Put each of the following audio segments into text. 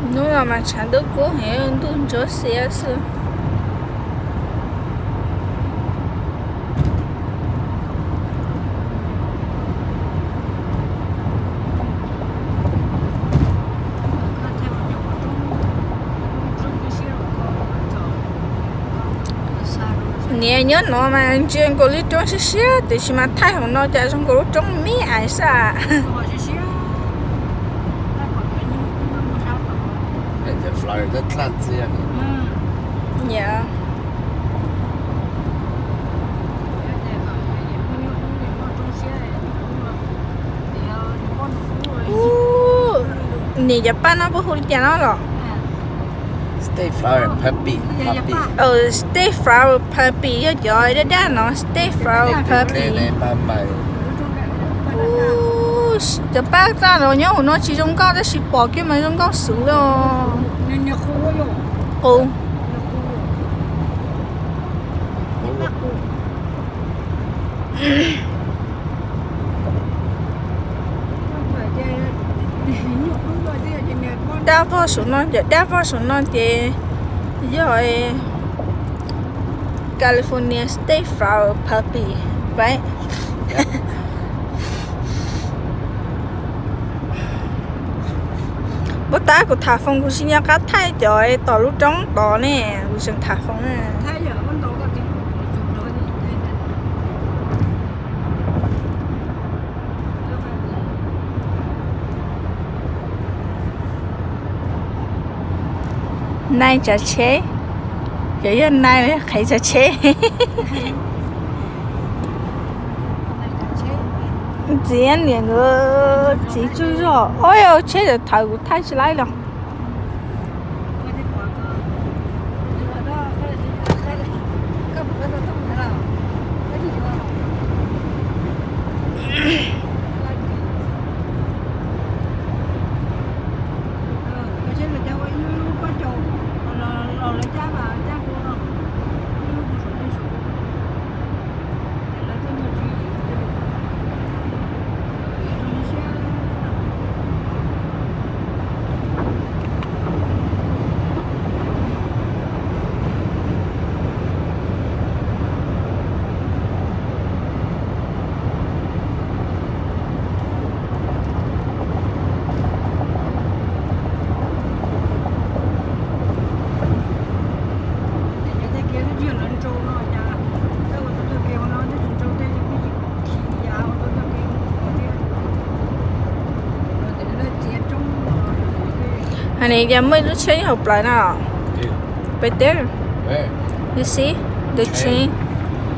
Hnub no mas tshav ntuj kub heev, ntuj ntsuab xiab xwb. Niam nyob no mas ntsia nkaus li roob siab siab, tiam sis mas thaij hauv no cas zoo nkaus lub roob me ais xwb. Niam, cov paj no puas hu li cas no los? State Flower Puppy. State Flower Puppy yog cov daj daj no, State Flower Puppy. Cov paj txaj los nyob hauv no tsis zoo nkauj tab sis pom kiag mas zoo nkauj xwb os. Qus. Dab vog saum no, cov dab vog saum no ces yog California State Flower Puppy, right? Puas tab kuv tham foos kuv tsis nco qab thaij cov tom lub roob tod ne, kuv tseem tham foos na. Nai tsav tsheb, cov yog nai qhev tsav tsheb. Txiv niam nkawd txiv tsaug zog. Oj, tsheb tawm thawv kuv thaij tsis laib los. Hais li cas muaj ib lub tsheb nyob hauv plawv no? Right there. You see? The train.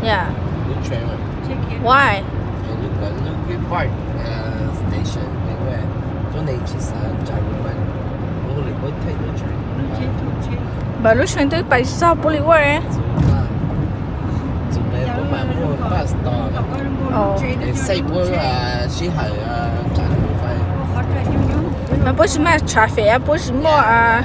Yeah. Why? Npawg lub tsheb twb pais txog Boulevard. Puab tsis muaj traffic, puab tsis muaj,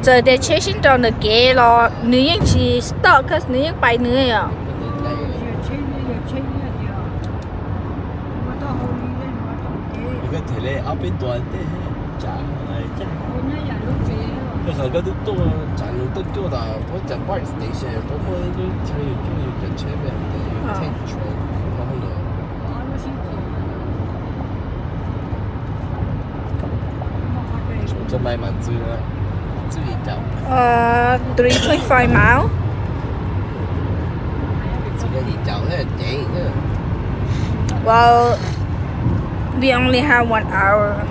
txawm tias tsheb sib nraus ntawm kev los nws yeej tsis stop, cause nws yeej pais nws os. Three point five mile. Well, we only have one hour.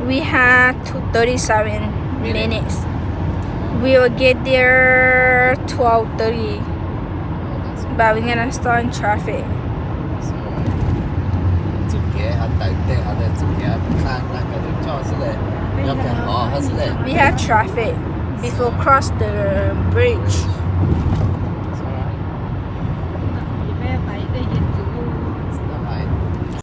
We have two thirty-seven minutes. We will get there twelve thirty, but we're gonna start in traffic. We have traffic before cross the bridge.